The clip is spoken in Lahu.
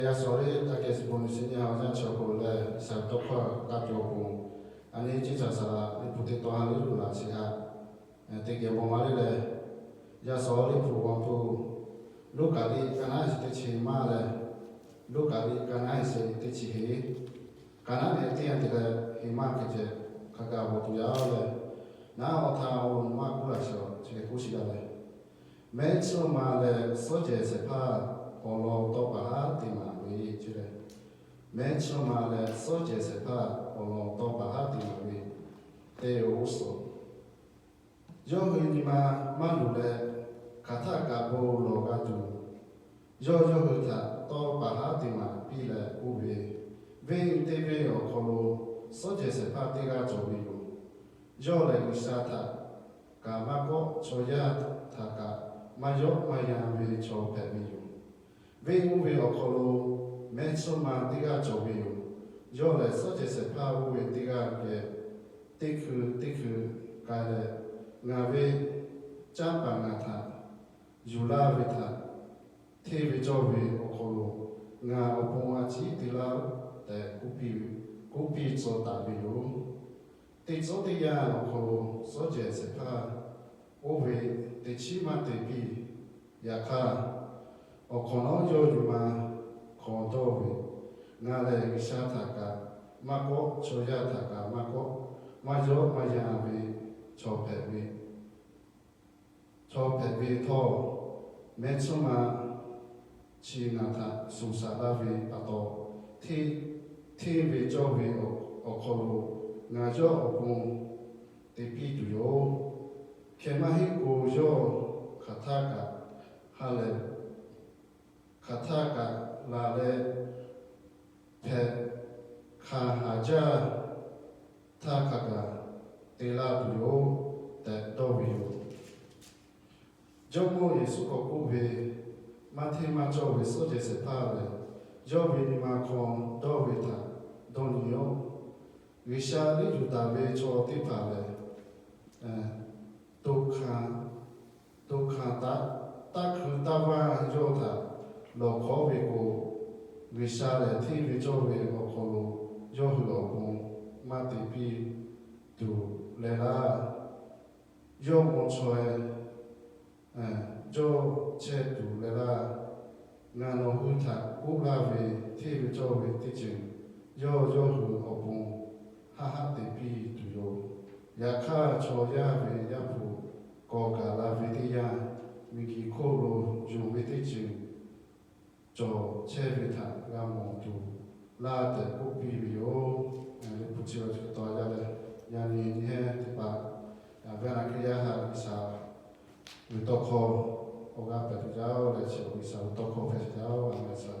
Yaˇ suhˍ liˇ taˇ keh shiˍ bon liꞈ shiˍ nyi ha yaˇ chi awˬ hk'aw lo leh, G'uiˬsha ve tawˇ hkawˇ k'a tuˬ awˬ pon, a nyi ciˇ caˬ saˍ laꞈ liꞈ hpu teˇ taw ha liˇ luˬ laꞈ chi htaꞈ teˇ geh mawˬ maˇ liˇ leh, yaˇ suhˍ liˇ hpu awˬ hk'aw lo, Luˉkaꞈ liꞈ ka naˉ heˍ sheˍ teˇ chi maˇ leh, Luˉkaꞈ liꞈ ka naˉ heˍ sheˍ teˇ chi heˍ, ka naˉ nehˬ teˇ yanˇ te leh heˍ maˇ hkeh ceh hk'a gaˬ bawˬ tuˬ yaˇ leh, naˉ awˬ htaˇ awˬ lo maˇ k'oˆ laꞈ shawˍ chi hk'e k'oˆ shiˍ laˇ leh, Mehˉ chiˇ ma leh suhˉ jehˬ shehˍ hpaˇ awˬ lawn tawˇ paˍ haˉ te maˍ ve ce leh, mehˉ chiˇ ma leh suhˉ jehˬ shehˍ hpaˇ awˬ lawn tawˇ paˍ haˉ te maˍ ve te oˬ g'uˇ suhˍ. Yawˇ hui nyi ma maˇ luˬ leh, hk'aˬ htaˆ kaꞈ bon lawˬ g'a tuˬ, yawˇ yawˇ hui htaꞈ tawˇ paˍ haˉ te maˍ piˇ leh k'oˆ ve, Venˇ teˇ venˇ awˬ hk'aw lo suhˉ jehˬ shehˍ hpaˇ teˇ g'aˇ cawˬ ve yoˬ. Yawˇ lehˬ G'uiˬsha htaꞈ kaꞈ maˇ kawˆ, chaw yaˇ htaꞈ kaꞈ maˇ yawˆ maˇ yan ve chaw hpehꞈ ve yoˬ. Venˇ oˇ ve awˬ hk'aw lo mehˉ chiˇ ma teˇ g'aˇ cawˬ ve yoˬ. Yawˇ lehˬ suhˉ jehˬ shehˍ hpaˇ oˇ ve teˇ g'aˇ geh teˇ hkui teˇ hkui k'ai leh, ngaˬ ve canˇ paˍ ngaˬ htaꞈ yuˬ laˇ ve htaꞈ hteˇ ve cawˇ ve awˬ hk'aw lo ngaˬ awˬ pon a ciˉ te laˇ-oˆ tehꞈ k'oˆ piˇ tcuh taˍ ve yoˬ. Teˇ tcuhˉ teˇ yanˇ awˬ hk'aw lo suhˉ jehˬ shehˍ hpaˇ oˇ ve teꞈ chiˉ maˇ te piˇ. Yaꞈ hk'aˇ, awˬ hk'awꞈ nawˉ yawˇ yuˬ ma hk'awꞈ dawˇ ve, Ngaˬ lehˬ G'uiˬsha htaꞈ kaꞈ maˇ kawˆ, chaw yaˇ htaꞈ kaꞈ maˇ kawˆ, maˇ yawˆ maˇ yan ve chaw hpehꞈ ve chaw hpehꞈ ve htawˇ, mehˉ chiˇ ma chi ngaˬ htaꞈ suˍ shaˍ laˇ ve pa taw, hteˇ ve cawˇ ve awˬ hk'aw lo ngaˬ yawˇ awˬ pon te piˇ tuˬ yoˬ. Hkeh maˇ heˆ k'o, yawˇ hk'aˬ htaˆ kaꞈ ha lehˬ, hk'aˬ htaˆ kaꞈ laˬ leh hpehꞈ, hk'aˬ haˍ jaˇ htaˇ hk'a gaˬ te laˇ tuˬ yoˬ tehꞈ dawˇ ve yoˬ. Jawˇmawˇ Yeˍsuˆ k'awꞈ k'oˆ ve, Maˇ hteˇ maˇ cawˇ ve suhˉ jehˬ shehˍ hpaˇ lehˬ, yawˇ ve nyi ma hk'aw dawˇ ve htaꞈ dawˇ nyi-oˆ. G'uiˬsha liˇ yuˬ taˍ ve chaw teˇ hpaˍ lehˬ, to hkanˍ, to hkanˍ taˍ, taˇ hkui taˇ vaˇ yawˇ htaꞈ lawˬ hkawˉ ve k'o, G'uiˬsha lehˬ hteˇ ve cawˇ ve awˬ hk'aw lo yawˇ hui awˬ pon maˇ te piˇ tuˬ leh laˇ. Yawˇ mawˬ chaweh jawˇ chehˇ tuˬ leh laˇ. Ngaˬ nawˬ hui htaꞈ k'oˆ laˇ ve, hteˇ ve cawˇ ve teˇ ceuˬ yawˇ yawˇ hui awˬ pon haˆ haˆ te piˇ tuˬ yoˬ. Yaꞈ hk'aˇ, chaw yaˇ ve Yaˇ hpu kawˬ gaˬ la ve teˇ yanˇ, miˬguiˬ hk'oˆ lo yonˍ ve teˇ ceuˬ cawˬ chehˇ ve htaꞈ g'a mawˬ tuˬ laˇ tehꞈ k'oˆ piˇ ve yoˬ. Liꞈ hpu chi ve chi taw yaˇ leh, yaꞈ nyi nyi heˆ teˇ hpaˍ, yaꞈ ve na Hkriꞈ yaˇ htaꞈ G'uiˬsha ve tawˇ hkawˇ awˬ g'aˇ hpehꞈ tuˬ jaˇ-oˆ leh, chi G'uiˬsha ve tawˇ hkawˇ hpehꞈ tuˬ jaˇ-oˆ. A menˍ.